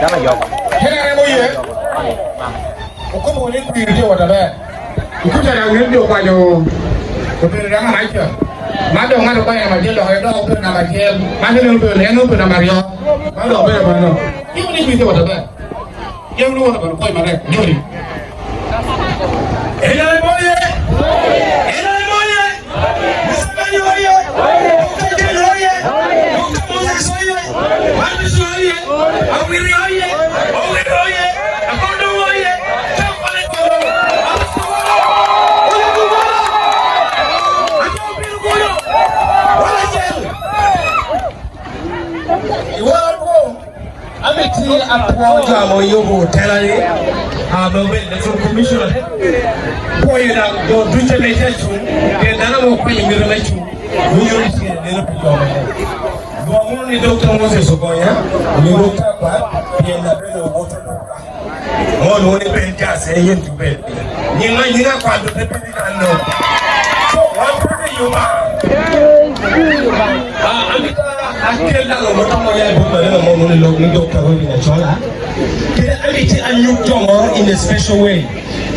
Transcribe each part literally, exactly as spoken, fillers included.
Kena remo ye. Okobo ni kwir tye wot aber. Ikuca daŋ ŋen jo okwanyo obedo daŋ amac ca. Man dok ŋat okwanyo namba acel dok en dok obedo namba acel. Man dok en obedo, en obedo namba aryo. Man dok obedo mano. Iko ni kwir tye wot aber. Yam wunu wot abalo pwony marek, nyodi. Enai oye! Enai oye! Museveni oye! Doctor Jen oye! Doctor Moses oye! Marcus oye! Awiri oye! Owiro oye! Akondo oye! Kampala oye! Abasolo! Oye Bugolo! Ajo bino Golo! Wala Jen! Iworo dwoŋ. Ame tye apwoo jo ame oyubo otela ni, ame obedo Electoral Commissioner, pwoyo daŋ jo ducu ame tye acuŋ, pien dano ame okwanyo mito me cuŋ, winyo ni tye neno pi jo mere. Lwongo ni Doctor Moses Ogonya, onyo Doctor Akwar, pien abedo owoto duka. Mon wun i Ben Jase, yin tubed. Nyinga, nyinga kwado te pidi kan no. So, wan pwod i Juba. Ah, amito akel daŋ omoto mo ya i buk mane mo wun i lok ni Doctor Robin Achola. Kede amito anyut jo moro in a special way.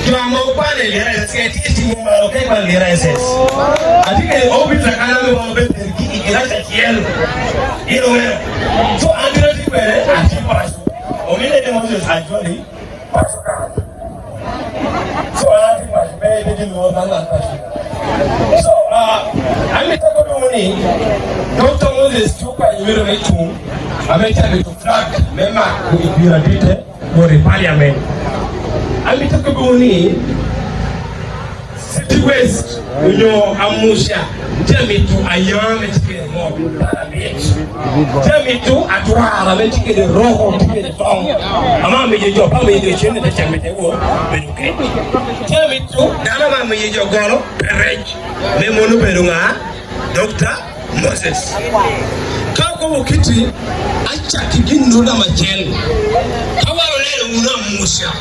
Jo ame okwane i Lira S S, ka itye i timo malo, ka ikwane i Lira S S. Atye kede officer kan ame wan obed kede i, i kirac acel. Ino meno. So, an bino tye kwede, atye paco. Omine ni Moses Anthony, paco kan. So, an atye paco, pe, pe gin moro man, an paco. So, ah, an itako dwogo ni, Doctor Moses Chuka imito me cuŋ, ame cabito flag me mak i pira dite, wot i parliament. An itako dwogo ni, City West onyo Amuca, tye amito ayam ame tye kede ŋo? Tye amito atwara ame tye kede roko, tye kede toŋ. Ame amiyo jo, pe amiyo jo cen, te cam ite wot, bedo kec. Tye amito dano ame amiyo jo golo, pe rec. Me mon obedo ŋa? Doctor Moses. Ka okobo kiti, acakki gin nongo namba acel. Ka wan oneno wunu Amuca,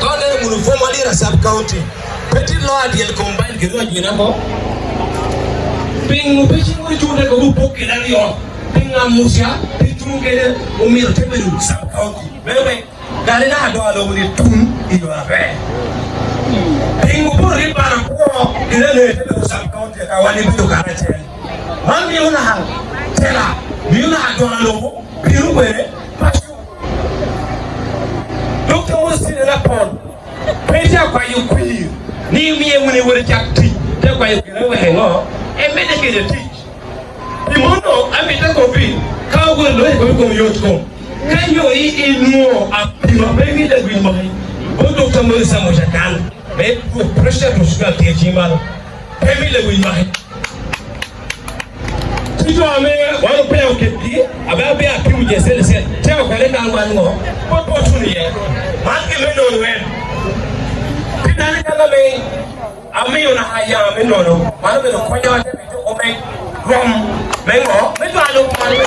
ka oneno wunu former Lira Sub County, pe tin lo adyel combine kede Rwacwina ko. Piŋo pe cik wunu cuŋ te kobo pok kede aryo? Piŋo Amuca pe cuŋ kede omito te bedo Sub County? Meno pe. Kadi naka doŋ alobo ni tum i yo aber. Piŋo opoto ni bana kwo, kede ane te bedo Sub County ka wan ibedo karacel? Man mio naka tela, mio naka doŋ alobo bino kwene paco. Doctor Moses Tine Lapon, pe tye akwayo kwir ni imiye wunu i wot cak tic, te kwayo kwir me weko ŋo? Emedde kede tic. Pi mano, amito akobbi, ka obedo lweny kop i kom yot kom, ka nyo i, inwoŋo apima pe imito awiny maki, bot Doctor Moses Amuca kan, me dwok pressure to sugar tye i ciŋ malo, pe imito awiny maki. Ci jo ame wan opeo kedgi, ame abino apimo je cel cel, tye akwene kan wan ŋo, bot bot tuno iye. Man gin me nono en. Pi dano kan ame Amio naka yam me nono, man obedo konyowa te miyo omeg rwom me ŋo? Me cwalo man me.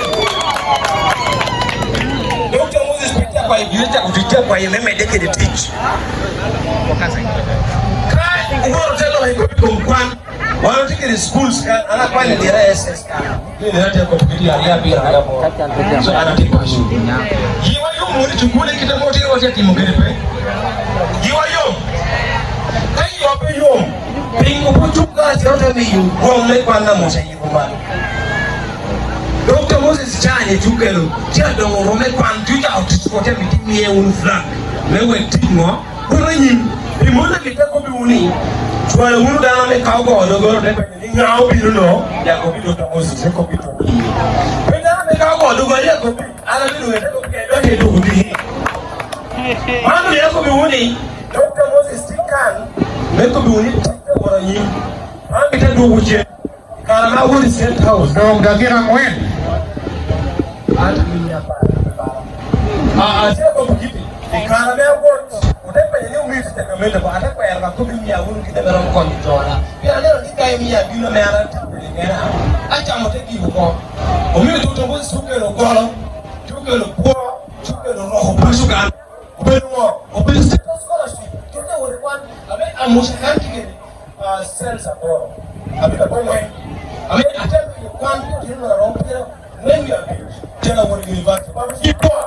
Doctor Moses pe tye akwayo gire cako tic, tye akwayo me medde kede tic. Ka iworo te loko i kom kwan, wan otye kede schools kan, an akwanyo dira S S kan. Ni ne atye kop kiti aryo abiro aryo mo. So an atye paco. Yiwa yom wunu i cukul i kite mo tye watye timo kede pe. Yiwa yom. Ka yiwa pe yom, piny opo cuk ka acito te miyo gwom me kwan na Musa yiwa malo. Doctor Moses Chan i cukelo, tye adoŋo rwom me kwan, tye ocako tic kede te miye wunu flag. Me wek tic ŋo? Wot anyim, pi mot ame te kobbiwu ni, cwalo wunu dano ame ka ogo doggola te penyo ni, "Ŋa obino no?" Yako bino to Moses, en kobbi to. Pe dano ame ka ogo doggola, yako bi, an abino wete kobbi, en dok edwogo ni. Man omio akobbiwu ni, Doctor Moses tye kan, me kobbiwu ni, tek te wot anyim. Man bite dwogo cen. Kare ma awot i State House, doŋ dakika aŋwen. An amiya paro, paro. A, a, atye akobo kiti. I kare ame awot, ote penyo ni, "Omito teko mete ba?" Ate kwero ka kobbi mia wunu kite me romo konyo jona. Pien aneno ni ka imiya gin ame an atye kede kena, acamo te gik oko. Omio tuto mo cukelo golo, cukelo kwo, cukelo roko paco kan. Obedo ŋo? Obedo State House Scholarship. Tye te wot i kwan, ame Amuca kan tye kede. Ah, sales aboro. Abiro abongwen. Ame atemo penyo kwan pi otino nwoŋo aromo pyero angwen wiye abiro. Tye ka wot i university. Baba ci kwa.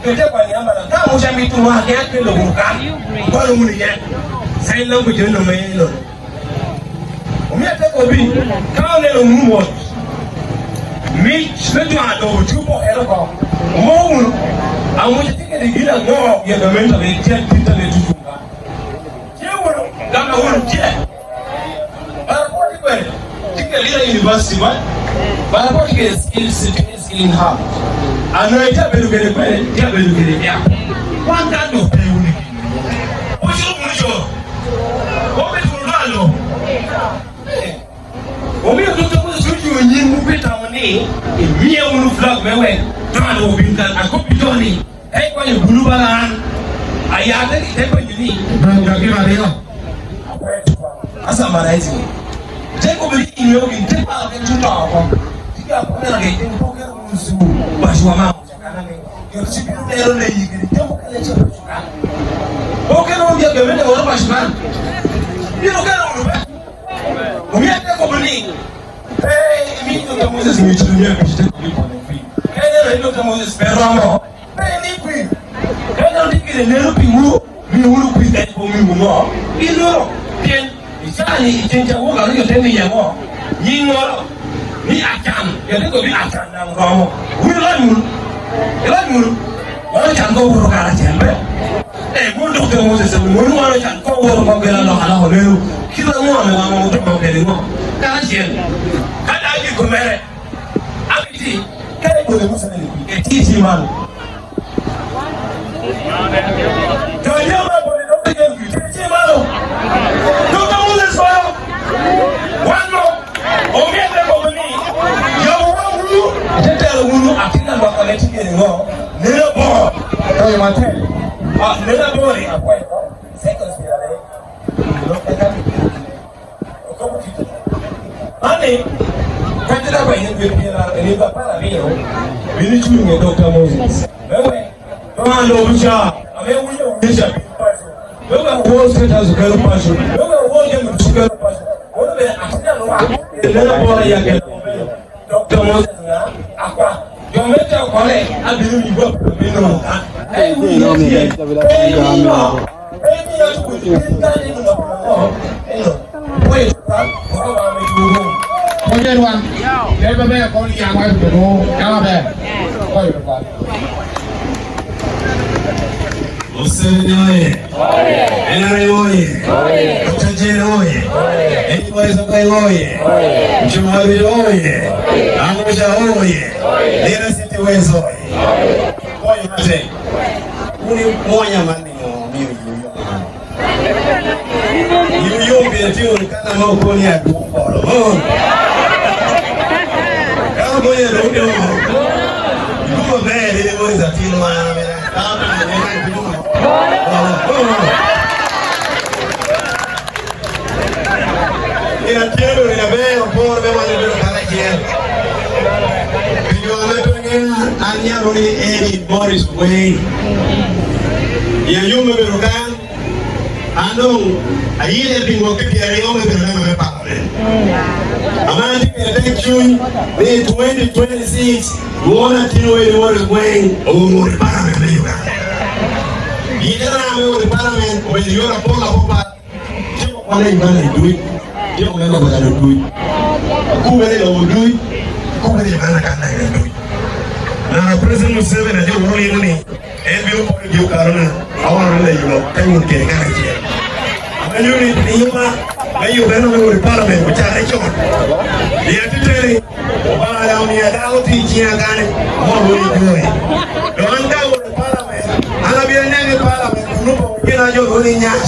Kete kwani amana, ka Muca mito wa, ke akelo wunu kan, kwalo wunu iye. Sign language no me no. Omio ate kobbi, ka oneno wunu mot, mic me jwaŋ adobo cupo en oko. Omo wunu, a Muca tye kede gin aŋo i agamente a rik tye atit a rik tutuŋ ka? Tye wunu, gamo wunu, tye. Bara pwod tye kwene, tye kede Lira University, ba? Bara pwod tye kede skills, tye kede skilling hub. Ano itye abedo kede kwene, tye abedo kede ya. Wan ka dok pe wunu gin. Oculo wunu jo. Obedo wunu lwalo. Eh. Omio Dokta Moses ocuŋ i nyimwu pi tamo ni imie wunu flag me wek dano obin kan. Akobbi jo ni, ka ikwanyo bulu bala an, ayate, te penyo ni, "Dong gin aryo?" Asa maraisi. Te kobbi ni inweo gin, te paro ken cuto oko. Tika pwera ke, te pokere wunu su, baswa mamo. Yo, ci bino neno leyi kede jami mukene tye paco kan. Okene wun jo gamente woro paco kan. Bino kene wunu pe. Omio ate kobo ni, pe imi Dokta Moses ŋec ni myero pii te kobbi pwonyo piny. Ka ineno ni Dokta Moses pe romo, pe imi pii. Ka ineno ni gire neno piwu, mio wunu pii kadi pe omiwu ŋo, gin loro. Pien i caa-ni, i cen ca wok aryo te miye ŋo? Nyiŋŋoro? Ni Acan. Yat ikobi Acan daŋ romo. Wun ilony wunu. Ilony wunu. Wan ocan ko woto karacel be. Eh, wun Dokta Moses, wun wan ocan ko woto ko gin alok alok olero. Kit aŋo ame wan oto ko kede ŋo? Karacel. Ka daŋ giko mere, abiti, ka ibole Musa ni, eti iti man. Jo a yam abole dok i gengi, tye tye malo. Dok a Moses kono. Wan no, omyero te kobo ni, yabo wangwu, ite telo wunu, atin a lwak ame tye kede ŋo? Neno aboro. Toyo matek. Ah, neno aboro ni, akwayo. Seconds pyeraryo. Lok eka. Mani, ka tye dok wek en bedo pyeraryo, en apar aryo, bino cuŋ i Dokta Moses. Me wek, dong alobo ca, ame winyo winyo ca bino paco. Me wek wor State House okelo paco. Me wek wor jami ducu okelo paco. Kono bene atin a lwak, en meno bora i akelo. Dokta Moses ŋa? Akwa. Jo me te okole, abino miyi gwok, abino nono ka. Ka iwinyo tye, pe imiyo, pe imiyo tuko tye, ka ni nono ko. Eno. Praise God. Baba, me tuko. Oje wan. Bebe be ko ni ya wa tuko. Ya wa be. Praise God. Museveni oye! N R M oye! Doctor Jane oye! Eddie Boys of Kenya oye! Mchungaji oye! Amusha oye! Leader City West oye! Oye mate! Wun imwonya man ni mo, miyo yom. Yom yom pien tye wunu kan ame okoni adwogo polo. Kan okoni adwogo polo. Idumo maber, in imono i atin wan. Pien atye dong i aber, oporo me wan obedo karacel. Pi jo ame pe ŋeo, an nyaro ni Eddie Morris Wayne. I ayub me bedo kan, an doŋ ayine pi ŋwok i pyeraryo me bedo member me parliament. Ame an tye kede tek cuny ni twenty twenty-six, won Atino Eddie Morris Wayne owor i parliament me Uganda. Yikere na me wot i parliament obedo yot apol apol. Tyeko kwane i Uganda i duc, tyeko me lobo dano duc, kubere i lobo duc, kubere i Uganda kan daŋ i duc. Naka President Museveni ajo woro lino ni en bino poro i Karuna, awano ni leyo lok ka nyut kede karacel. Amanyo ni i yuma me Uganda me wot i parliament ocakere con. I atiteni, Obaŋa daŋ omio dako tye i ciŋa kany, amo lwongo i joi. Dok an ka awot i parliament, an abino neno i parliament kun opoŋo gin a jo lwongo ni nyac.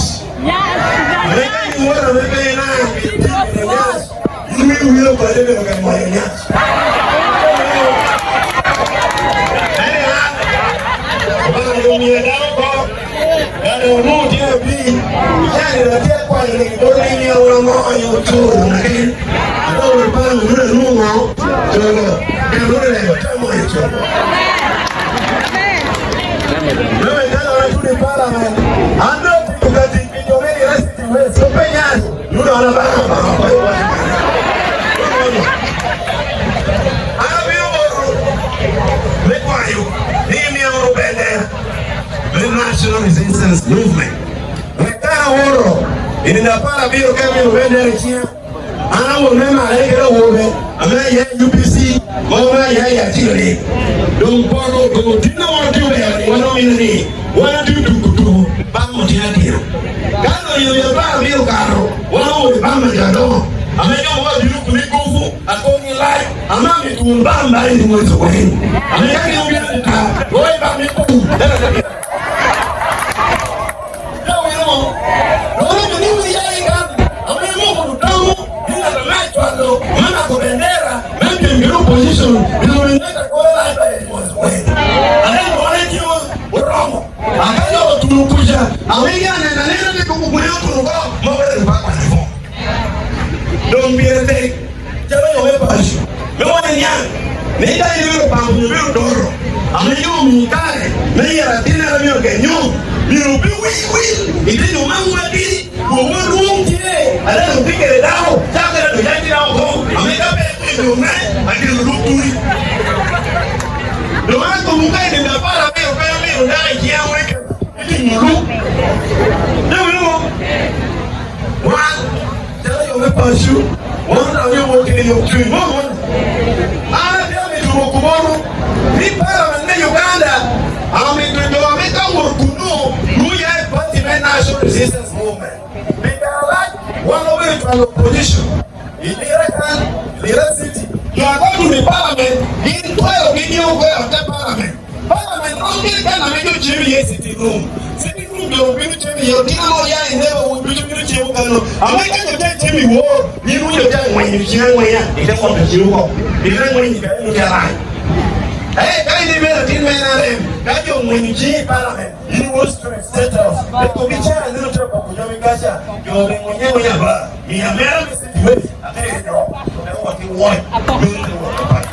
Ame ka iworo ame pe inano tic kede nyac, in mio wiro kode bedo ka mwayo nyac. Ento an, Obaŋa doŋ omio dako kop, ka doŋ onwoŋo tye abii, icani doŋ atye akwayo ni, bot ni myero wun amo onyo ocur nakin. Adongo i parliament, wun anwoŋo ŋo? Cogo. Pien wun olego te moyo cogo. Me me kalo an atuno i parliament, an doŋ atye ka tic pi jo me University West, openyan, wun doŋ an abaka, abaka, abaka. An abino moto me kwayo ni National Resistance Movement. Wek ka awoto, i nino apar abiro ka amito bendera i ciŋa, an awot me marre kede awobe ame aye i U P C, mogo ame aye i Acholi. Doŋ poto doŋ otin a wan otye obero ni wan omino ni wan otye tuko tuko baŋ otino atino. Ka doŋ i nino apar abiro okato, wan owoto i baŋ mego adoŋo, ame jo mogo abino kuno i gufu, akoŋ i lac, ame amito wun baŋ baŋ i nwoŋo i Sokorin. Ame ka gin obino i ta, lworo i baŋ me pum, ento te bino. Ka wino mo, lworo ni wun iya i kan, ame moko otamo, ni ŋat ame acwalo, me mako bendera, me pyem kede opposition, myero obed ŋat a goyo lac pa Edward Weng. Ame lworo tye oromo. Aka jo otuno kuca, awinyo aneno anena ni koko gweno otuno oko, ma obedo pa kwanyo fom. Doŋ pire tek, calo yo me paco, me wan iniaŋ, ni ka in ibino pamo onyo ibino doro, ame yo omiyi kare me yero atinere myero ogenyo, myero obi wil wil, ite nyo maŋ wadiri, dwogo adwoŋ tye, ate dok tye kede dako, cakere dok yam tye dako oko, ame ka pe kwinyo me, ageno duk tuli. Doŋ an komo ka i nino apar abiro pe amito dako i ciŋ aŋwen, itimo lu. Doŋ iwinyo? Wan, calo jo me paco, wan daŋ oyomo kede yomcuny, mono mono. An atye amito wok kubono ni parliament me Uganda amito jo ame ka wot kuno, nwoŋo ya i party me National Resistance Movement. Pi kare alac, wan obedo cwalo opposition i Lira kan, Lira City. Jo a kono i parliament, gin twero gin yo oko i otte parliament. Parliament rom kede kan ame jo cemo iye, sitting room. Sitting room jo bino cemo iye, otino ame oya i neighborhood ducu bino cemo kano. Ame ka jo te cemo i wor, in wun jo te angwenyo ciŋ angwenya, ite koto ciŋ oko. Ite angwenyo kare nu te arac. Eh, ka in ibedo atin me N R M, ka jo ongwenyo ciŋ i parliament, in wor stress, set off. Eko bicara ni ote poko jo me kaca, jo ringo nyeŋo ya ba. Miya mera me senti wei, atere jo, me wot i woi, me wot i woi.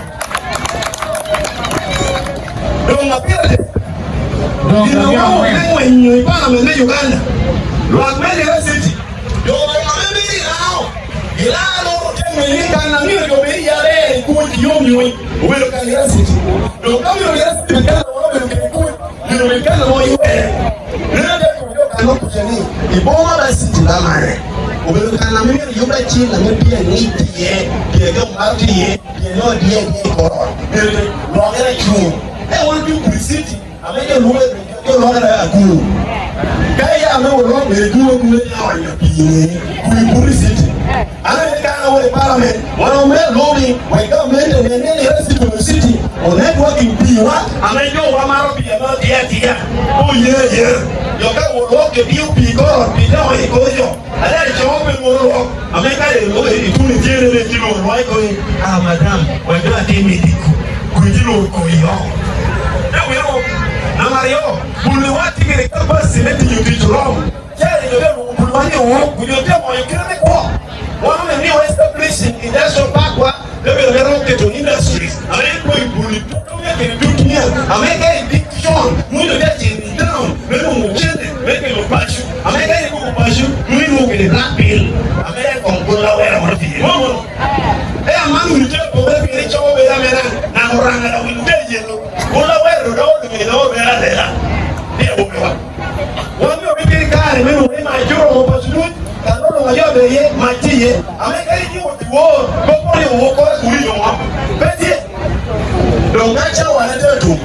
Doŋ apire de. Doŋ gin apire ame me ngwenyo i parliament me Uganda. Lwak me Lira City. Jo ame bino i Lao. I Lao ote ngwenyo ni kan a myero jo bed iye aber i kuc yom yom. Obedo kan Lira City. Doŋ ka myero Lira City bed kan a obedo kede kuc. Myero bed kan ame oyubere. Rina te kobo jo kan me kuca ni, i boma ba city ba mane. Obedo kan ame myero yub acel ame pii aŋic tye iye, pii ajo mar tye iye, pii anyo adye tye i kor ot. Myero bed lwakere acuŋ. Eka wan ocuŋ Buri City, ame jo lwongo ni, jo lwongo ni Agur. Ka iya ame olok, myero Agur, Agur ya onyo pii ni, Buri, Buri City. An aye ka an awo i parliament, wan omio lobi, wek gamente onen ni Lira City, Lira City, o networking piwa, ame jo wa maro pii ame otiya atiya, oye aye. Jo ka wo lwok jo dio pii kor ot, pii te onyo i kor jo. Ada icomo pe lworo lwok, ame ka de lworo i tuno ityene me ci lworo lwak i kori, "Ah, madam, wan jo atim i dikku, kun ci lworo kori oko." Te wiro, namba aryo, buli wa tye kede capacity me tiyo tic rom. Cere jo te lwoŋo pwod wan i ur, kun jo te moyo kite me kwo. Wan omio ni wa establishing industrial park wa, te bedo me romo keto industries, ame en kwo i buli, tutumia kede tutumia, ame ka i big town, nwoŋo jo te cito i town, me nwoŋo cente, me kelo paco, ame ka i nwoŋo paco, nwoŋo inwoŋo kede black bill, ame en koŋ bolo awera mono pire. Nwoŋo mono. E aman wunu te pokere pire cobo bedo amena, naka Oraŋa daŋ wunu te yelo. Bolo awera dok odoŋo i lobo bedo alela. Ni awobewa. Wan omio obedo kede kare me nwoŋo ni mac oromo paco duc, kan oromo ayo bene iye, mac tye iye. Ame ka in iwot i wor, kop ori owo kore kun iyomo. Pe tye. Doŋ ka cawa na tye atum,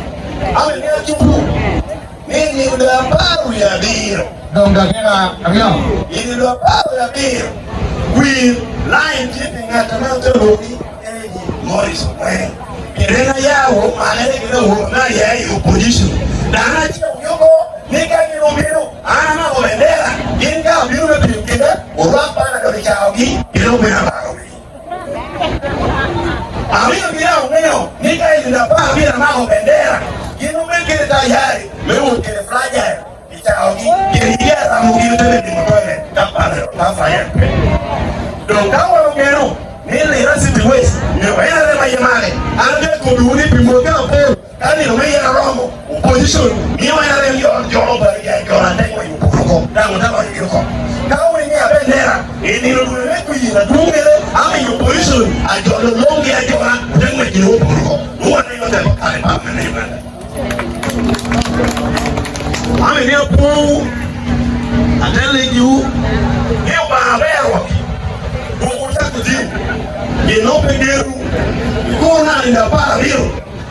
ame ni acupu, ni i nino doŋ apar wie abiro. Doŋ dakika aryo. I nino doŋ apar wie abiro, kwir, line tye pi ŋat ame ote lwoŋi. Morris Okweng. Pien en aya woro malere kede aworo me aya i opposition. Dano acel oyobo ni ka gin obino, an amako bendera, gin ka obino me pim kede, orwak bana dok i caogi, gin obino abarogi. Amiyo gin aŋeo ni ka i nino apar myero amako bendera, gin obed kede tayari me wot kede fragile. I caogi, gin yie aramo gin te bedo i mutone, ka pare, ka fire pe. Doŋ ka wan ogeno ni Lira City West myero en arem aye mare, an ate kobbiwu ni pi mwaki apol, ka nino me yero oromo, opposition mio en arem i ot jo Obaŋa i ot jo atek wa i Obuto oko, daŋ ote loyo gin oko. Ka wun imiya bendera, i nino dwe me kwir adwoŋere, amiyo opposition ajolo lomgi ajola, ote ngwec gin Obuto oko. Wun wan aye otemo kare pa me Uganda. Ni apwowu, ate legiwu, ni Obaŋa ber waki, dwogwu cak otiŋ, pien nwoŋo pe gerowu. Kur naka i nino apar aryo,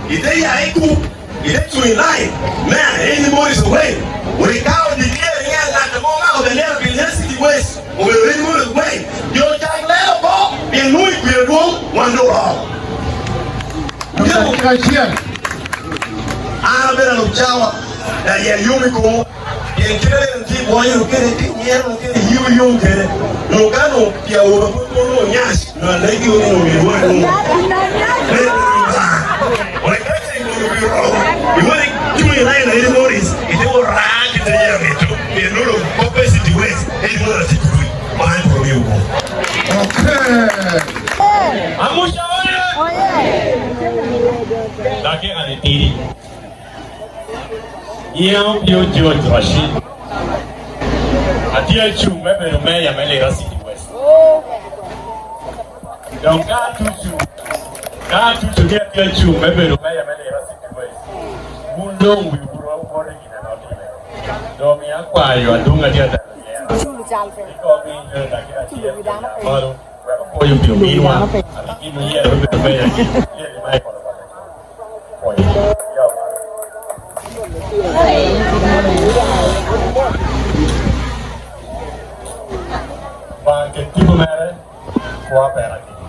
ite ya i kup, ite cuŋ i lain, me Annie Morris Oweny, wek ka odikere ni ŋat ame omako bendera pi City West obedo Annie Morris Oweny, jo cak lelo oko, pien nwoŋo i kwir adwoŋ, wan doŋ oromo. Dakika acel. An abedo alub cawa, daŋ ya yom i komo. Pien kite ame en tye i bwonyo kede, tye nyero kede, yio yom kede. Nwoŋo ka nwoŋo pi awobe pwod kono onyac, nwoŋo alegi wunu nwoŋo myero wot nwoŋo. Me Obaŋa. Wek ka ceng nwoŋo obiro romo, iwot icuŋ i lain a Annie Morris, ite wot raa kite yam ito. Pien nwoŋo koppe City West, en nwoŋo ati kudu. Obaŋa en pwod omio wunu. Okay. Amuca oye! Dakika ni tidi. Nyinga Opio George Rashid. Atye acuŋ me bedo meya me Lira City West. Dok ka atuco, ka atuco ni atye acuŋ me bedo meya me Lira City West, wun doŋ wiwu rom poto i gin ame otimere. Doŋ omio akwayo adwoŋ atye atero yera. Ikomi i dakika acel, malo, wek opwoyo pi ominwa, ame gin oyero me bedo meya, Jeremiah Kolokola. Ba ket tipo mere, kwa pera kidi.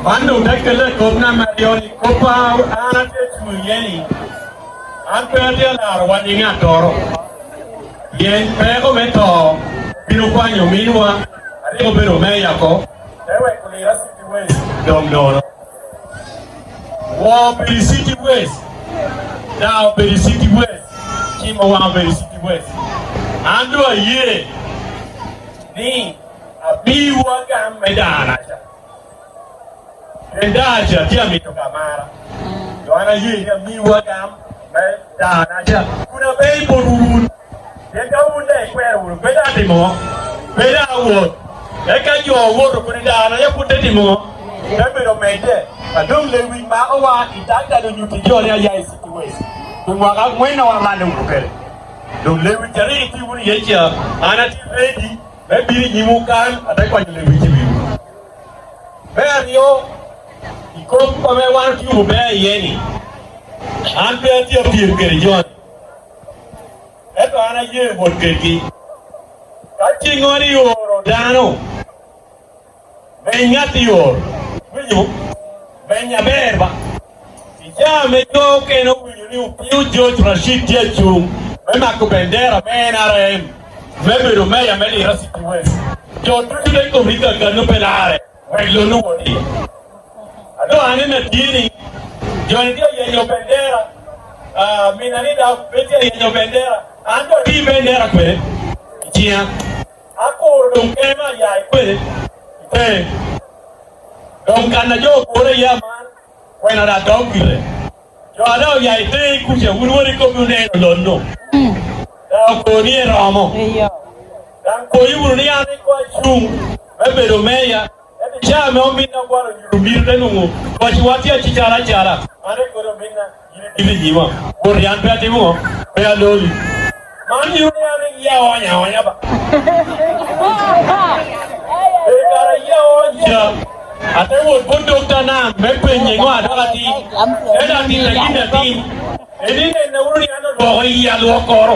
Man doŋ te kelle kop namba aryo ni, kop a an atye cuŋ iye ni, an pe atye alaro wan i ŋattoro. Pien peko me to bino kwanyo ominwa a rik obedo meya oko, te weko Lira City West dom nono. Wa obedo i City West, da obedo i City West, cimo wa obedo i City West. An doŋ aye ni amiwu agam me danaca. Pien danaca tye amito ka mara. Dok an aye ni amiwu agam me danaca kun abedo i botwu wun. Pien ka wun daŋ ikwero wunu, pe daŋ atimo ŋo? Pe daŋ awot. Eka jo owoto kun i danaca pwod te timo ŋo? Te bedo medde. A doŋ lewic makowa i dag dano onyutti jo ni aya i City West. Kun mwaka aŋwen a wan orande wunu kede. Doŋ lewic a rik itye wunu iye ca, an atye ready me bino i nyimwu kan, ate kwanyo lewic i wiwu. Me aryo, i kop ame wan otye wunu ber iye ni, an pe atye apyem kede jo-ni, ento an aye wot kedgi. Ka ciŋŋo ni oro dano, meny ŋat i oro, winyo, meny aber ba. I caa ame jo okene owinyo ni Opio George Rashid tye acuŋ me mako bendera me N R M, me bedo meya me Lira City West, jo ducu te kobbi kakano pe larre, wek lon owot iye. A doŋ aneno atye ni, jo-ni tye ayenyo bendera, ah, min a ni daŋ pe tye ayenyo bendera, an doŋ atye i bendera kwene i ciŋa. Akuro doŋ kema aya i kwene, i te. Doŋ kan a jo okuro iye aman, kwena daŋ dok gire. Jo a daŋ oya i te kuca, wun wot ikommi oneno lon-nu. Daŋ okoni eromo. Eyo. Daŋ koyi wunu ni an rik koŋ acuŋ me bedo meya, ento i caa ame ominna gwal onyuto mito te nwoŋo paciwa tye acicara acala. An rik kono ominna, yin itimo i nyima. Wot i an pe atimo ŋo? Pe aloni. Man nyuto ni an rik iya onya onya ba. Pe kara iya onya. Ca, ate wot bot Dokta Nam me penye ŋo a dok atim. Ento atim, lakin atim. Eni nena wunu ni an odwoko iya lwokoro.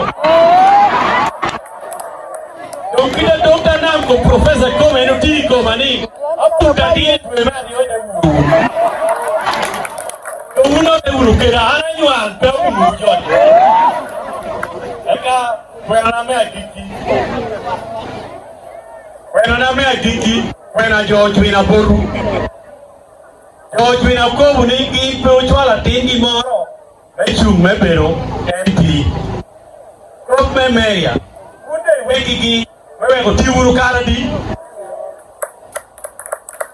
Doŋ kite Dokta Nam ko Professor kome en otye i koma ni, aputo atye i dwe me aryo te wuro wunu. Doŋ wun ote wuro keda, an anywal pe awuro wunu joni. Eka kwenana me agikki. Kwenana me agikki, kwena jo ocwina botwu. Jo ocwina okobo ni gin pe ocwalo atingi moro me cuŋ me bedo M P. Kop me meya, wun daŋ iwekkigi me wek oti wunu kare adi?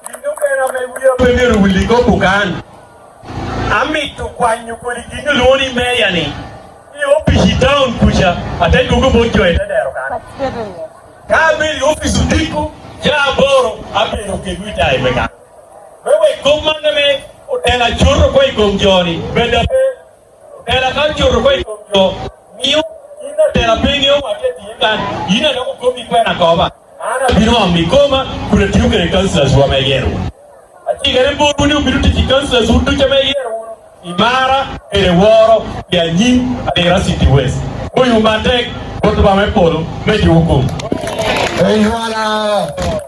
Gin okene ame wia pe myero wil i kop okan. Amito kwanyo kodi gin olwoŋo ni meya-ni i opic i taun kuca, ate dwogo bot jo i te dero kan. Ka abedo i opic odiko, ca aboro, abedo kedwu i time kan. Me wek kop man ame Tela coto oko i kom jo-ni, bed ape. Tela ka coto oko i kom jo, mio yin atela pe iŋeo ŋo atye tiye kan, yin a dok okomi kwena koba. An abino omo i koma, kun atio kede councillors wa me yero. Acikere botwu ni obino tic i councillors wun ducu ame iyero wunu, i Mara kede Woro, i anyim Adira City West. Koyo matek, bot Obaŋa me polo, me tiyo kom. Eywala.